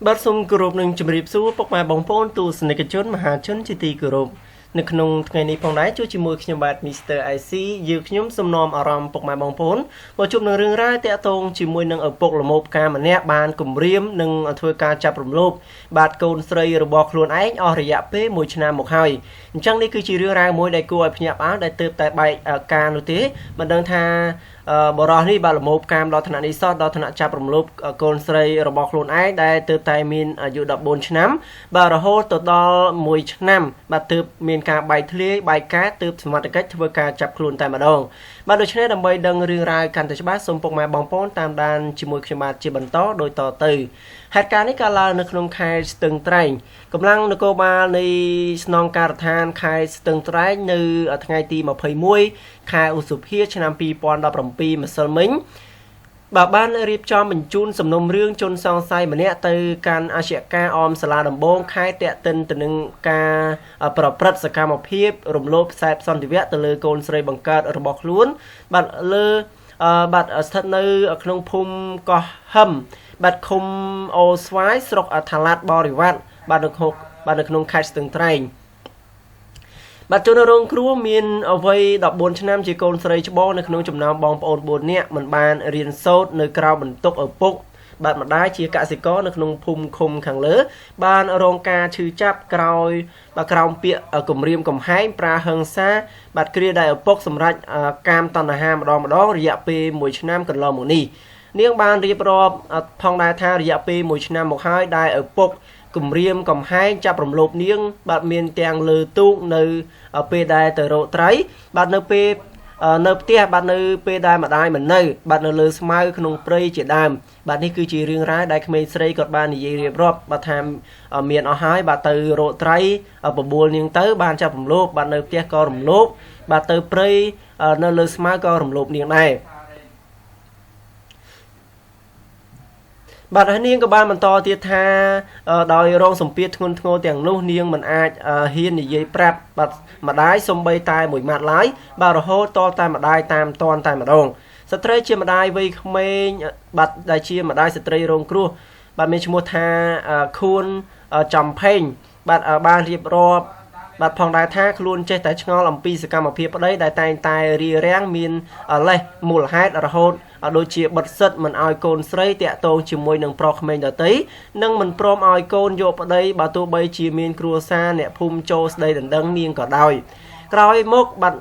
បាទសូមគោរពនឹងជម្រាបសួរពុកម៉ែបងប្អូនទស្សនិកជនមហាជនជាទីគោរពនៅក្នុងថ្ងៃនេះផងដែរជួបជាមួយខ្ញុំបាទ Mr. IC យើងខ្ញុំសូមនាំអារម្មណ៍ពុកម៉ែបងប្អូនមកជួបនឹងរឿងរ៉ាវតាក់ទងជាមួយនឹងឪពុកល្មោភការម្នាក់បានគំរាមនឹងធ្វើការចាប់រំលោភបាទកូនស្រីរបស់ខ្លួនឯងអស់រយៈពេល1ឆ្នាំមកហើយអញ្ចឹងនេះគឺជារឿងរ៉ាវមួយដែលគួរឲ្យភ្ញាក់ផ្អើលដែលទើបតែបែកការនោះទេមិនដឹងថាបរោះនេះបាទល្មោភកាមដល់ថ្នាក់នេះសោះដល់ថ្នាក់ចាប់រំលោភកូនស្រីរបស់ខ្លួនឯងដែលទើបតែមានអាយុ14ឆ្នាំបាទរហូតទៅដល់1ឆ្នាំបាទទើបមានការបែកធ្លាយបែកការទើបសមត្ថកិច្ចធ្វើការចាប់ខ្លួនតែម្ដងបាទដូច្នេះដើម្បីដឹងរឿងរ៉ាវកាន់តែច្បាស់សូមពុកម៉ែបងប្អូនតាមដានជាមួយខ្ញុំបាទជាបន្តដូចតទៅហេតុការណ៍នេះកើតឡើងនៅក្នុងខេត្តស្ទឹងត្រែងកម្លាំងនគរបាលនៃស្នងការដ្ឋានខេត្តស្ទឹងត្រែងនៅថ្ងៃទី21ខែឧសភាឆ្នាំ2017ម្សិលមិញបាទបានរៀបចំបញ្ជូនសំណុំរឿងជនសង្ស័យម្នាក់ទៅកាន់អយ្យការអមសាលាដំបងខេត្តតាក់ទិនទៅនឹងការប្រព្រឹត្តសកម្មភាពរំលោភខ្សែសន្តិវៈទៅលើកូនស្រីបង្កើតរបស់ខ្លួនបាទលើបាទស្ថិតនៅក្នុងភូមិកោះហឹមបាទឃុំអូស្វាយស្រុកថាឡាត់បរិវត្តបាទនៅក្នុងខេត្តស្ទឹងត្រែងបាទជនរងគ្រោះមានវ័យ14ឆ្នាំជាកូនស្រីច្បងនៅក្នុងចំណោមបងប្អូន4នាក់មិនបានរៀនសូត្រនៅក្រៅបន្ទុកឪពុកបាទម្ដាយជាកសិករនៅក្នុងភូមិឃុំខាងលើបានរងការឈឺចាប់ក្រោយបាទក្រោមពាក្យគំរាមកំហែងប្រាហិង្សាបាទគ្រាដែលឪពុកសម្រេចកាមតណ្ហាម្ដងម្ដងរយៈពេល1ឆ្នាំកន្លងមកនេះនាងបានរៀបរាប់ផងដែរថារយៈពេល1ឆ្នាំមកហើយដែលឪពុកគំរាមកំហែងចាប់រំលោភនាងបាទមានទាំងលើទូកនៅពេលដែលទៅរកត្រីបាទនៅពេលនៅផ្ទះបាទនៅពេលដែលម្ដាយមិននៅបាទនៅលើស្មៅក្នុងព្រៃជាដើមបាទនេះគឺជារឿងរ៉ាវដែលក្មេងស្រីគាត់បាននិយាយរៀបរាប់បាទថាមានអស់ហើយបាទទៅរកត្រីបបួលនាងទៅបានចាប់រំលោភបាទនៅផ្ទះក៏រំលោភបាទទៅព្រៃនៅលើស្មៅក៏រំលោភនាងដែរបាទហើយនាងក៏បានបន្តទៀតថាដោយរងសម្ពាធធ្ងន់ធ្ងរទាំងនោះនាងមិនអាចហ៊ាននិយាយប្រាប់បាទម្ដាយសំបីតែមួយម៉ាត់ឡើយបាទរហូតតតែម្ដាយតាមតនតែម្ដងស្ត្រីជាម្ដាយវ័យក្មេងបាទដែលជាម្ដាយស្ត្រីរងគ្រោះបាទមានឈ្មោះថាខួនចំផេងបាទបានរៀបរាប់បាទផងដែរថាខ្លួនចេះតែឆ្ងល់អំពីសកម្មភាពប្តីដែលតែងតែរារាំងមានលេសមូលហេតុរហូតដូចជាបិទសិទ្ធមិនឲ្យកូនស្រីតាក់ទងជាមួយនឹងប្រុសក្មេងដទៃនិងមិនព្រមឲ្យកូនយកប្តីបើទោះបីជាមានគ្រួសារអ្នកភូមិចូលស្ដីដណ្ដឹងនាងក៏ដោយក្រោយមកបាទ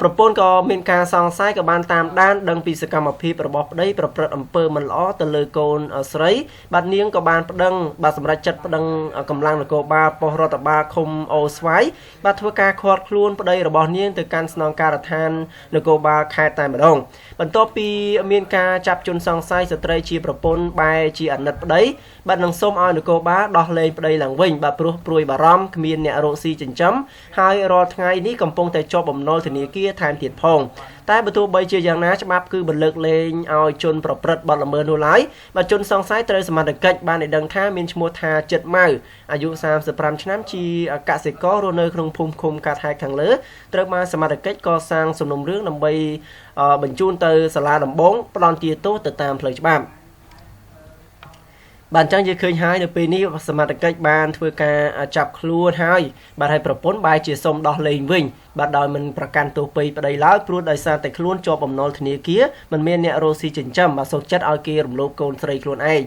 ប្រពន្ធក៏មានការសង្ស័យក៏បានតាមដានដឹងពីសកម្មភាពរបស់ប្តីប្រព្រឹត្តអំពើមិនល្អទៅលើកូនស្រីបាទនាងក៏បានប្តឹងបាទសម្រាប់ចិត្តប្តឹងកម្លាំងនគរបាលប៉ុស្តិ៍រដ្ឋបាលឃុំអូស្វាយបាទធ្វើការឃាត់ខ្លួនប្តីរបស់នាងទៅកាន់ស្នងការដ្ឋាននគរបាលខេត្តតែម្ដងបន្ទាប់ពីមានការចាប់ជនសង្ស័យស្ត្រីជាប្រពន្ធបែរជាអាណិតប្តីបាទនឹងសូមឲ្យនគរបាលដោះលែងប្តីឡើងវិញបាទព្រោះព្រួយបារម្ភគ្មានអ្នករកស៊ីចិញ្ចឹមហើយរាល់ថ្ងៃនេះកំពុងតែជាប់បំណុលធនាគារថែមទៀតផងតែបើទោះបីជាយ៉ាងណាច្បាប់គឺមិនលើកលែងឲ្យជនប្រព្រឹត្តបទល្មើសនោះឡើយបាទជនសង្ស័យត្រូវសមត្ថកិច្ចបានឲ្យដឹងថាមានឈ្មោះថាចិត្តម៉ៅអាយុ35ឆ្នាំជាកសិកររស់នៅក្នុងភូមិឃុំកាត់ហែកខាងលើត្រូវបានសមត្ថកិច្ចកសាងសំណុំរឿងដើម្បីបញ្ជូនទៅសាលាដំបងផ្ដន្ទាទោសទៅតាមផ្លូវច្បាប់បាទអញ្ចឹងយើងឃើញហើយនៅពេលនេះសមត្ថកិច្ចបានធ្វើការចាប់ខ្លួនហើយបាទហើយប្រពន្ធបែរជាសុំដោះលែងវិញបាទដោយមិនប្រកាន់ទោសពៃប្តីឡើយព្រោះដោយសារតែខ្លួនជាប់បំណុលធនាគារមិនមានអ្នករកស៊ីចិញ្ចឹមបាទសុខចិត្តឲ្យគេរំលោភកូនស្រីខ្លួនឯង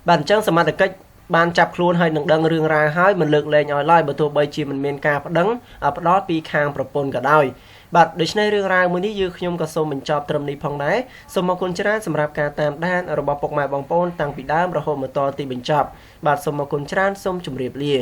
បាទអញ្ចឹងសមត្ថកិច្ចបានចាប់ខ្លួនហើយនឹងដឹងរឿងរ៉ាវហើយមិនលើកលែងឲ្យឡើយបើទោះបីជាមិនមានការប្តឹងផ្ដល់ពីខាងប្រពន្ធក៏ដោយបាទដូច្នេះរឿងរ៉ាវមួយនេះយើងខ្ញុំក៏សូមបញ្ចប់ត្រឹមនេះផងដែរសូមអរគុណច្រើនសម្រាប់ការតាមដានរបស់ពុកម៉ែបងប្អូនតាំងពីដើមរហូតមកដល់ទីបញ្ចប់បាទសូមអរគុណច្រើនសូមជម្រាបលា